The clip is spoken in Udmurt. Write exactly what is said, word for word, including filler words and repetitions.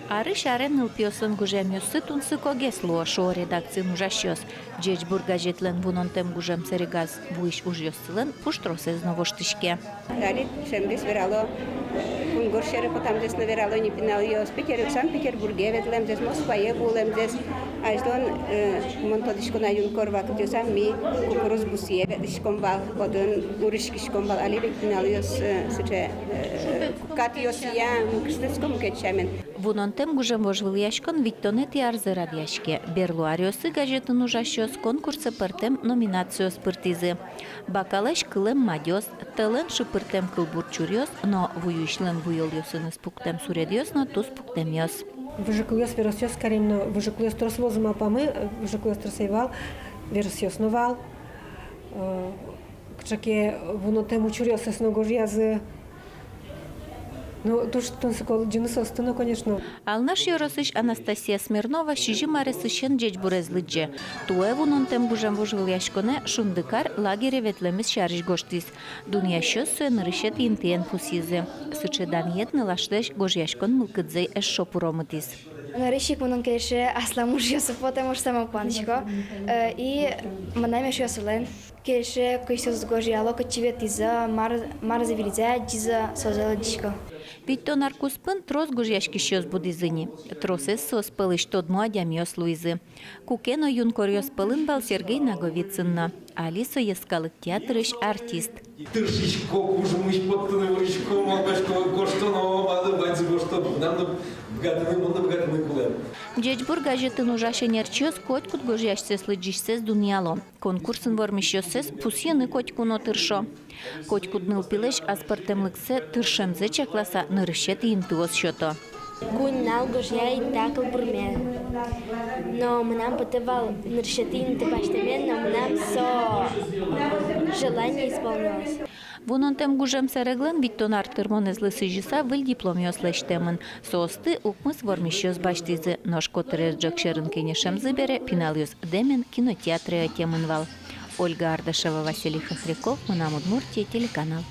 Арысь аре нылпиослэн гужъямъёссы тунсыкогес луо, шуо редакциын ужасьёс. «Ӟечбур» газетлэн вунонтэм гужем сэрегаз вуись ужъёссылэн пуштросэз но воштӥське. Али ӵемгес верало, кунгож сьӧры потэмзэс но верало ни пиналъёс, Петер-, Санкт-Петербурге ветлэмзэс, Москвае вуылэмзэс. Азьлон, э, мон тодӥсько на, юнкор вакытъёсам ми кукуруз бусые ветлӥськом вал, отын уриськиськом вал, али ведь пиналъёс, э, сыӵе, э, катъёсъя, м, кышкытско мукет сямен. Вунонтэм гужем вожвылъяськон витьтонэтӥ арзэ радъяське. Берло аръёсы газетын ужасьёс конкурсэ пӧртэм номинациос пыртӥзы. Бакалэсь кылэм мадёс, тӧлэн шыпыртэм кылбур чуръёс но вуюисьлэн буёлъёсыныз пуктэм суредъёс но туспуктэмъёс. Выжыкылъёс, веросъёс карим но, выжыкылъёс трос вуозы малпамы, э, выжыкылъёс трос ӧй вал, веросъёс но вал. Э, кыӵе ке вунонтэм учыръёссэс но гожъязы. Ну, туж тунсыко лыдӟыны соосты но, конечно. Алнаш ёросысь Анастасия Смирнова сизьым аресысен «Ӟечбурез» лыдӟе. Туэ вунонтэм гужем вожвылъяськонэ Шундыкар лагере ветлэмез сярысь гожтӥз. Дунъясьёс сое нырысетӥ интыен пусйизы. Сыӵе данъет нылашлэсь гожъяськон мылкыдзэ эшшо пуромытӥз. Нырысь ик мыным кельше аслам ужъёсы потэм, ужъёсы мон куанӥсько. Э, и мынам эшъёсылэн кельше, кызьы соос гожъяло, кытчы ветлӥзы, мар-, марзэ выльзэ адӟизы, сое лыдӟисько. Витьтон ар куспын трос гожъяськисьёс будӥзы ни. Тросэз соос пӧлысь тодмо адямиос луизы. Куке но юнкоръёс пӧлын вал Сергей Наговицын но. Али со Йӧскалык театрысь артист. Тыршисько, кужмысь поттыны вырисько, малпасько, гожто но, малы ваньзэ гожто, мынам но быгатыны, мон но быгатыны кулэ. «Ӟечбур» газетын ужась ӧнерчиос котькуд гожъясьсэс-лыдӟисьсэс дунъяло. Конкурсын вормисьёссэс пусйыны котьку но тыршо. Котькуд нылпилэсь аспӧртэмлыксэ, тыршемзэ чакласа, нырысетӥ интыос сёто. Куинь нунал гожъя ини та кылбурме. Но мынам потэ вал нырысетӥ инты басьтэме, но мынам со желание исполнилось. Вунонтэм гужем сэреглэн витьтон ар тырмонэзлы сӥзьыса выль дипломъёс лэсьтэмын. Соосты укмыс вормисьёс басьтӥзы, нош котырес ӝӧк сьӧрын кенешемзы бере пиналъёс дэмен кинотеатре ӧтемын вал. Ольга Ардашева, Василий Хохряков, «Мынам Удмуртие» телеканал.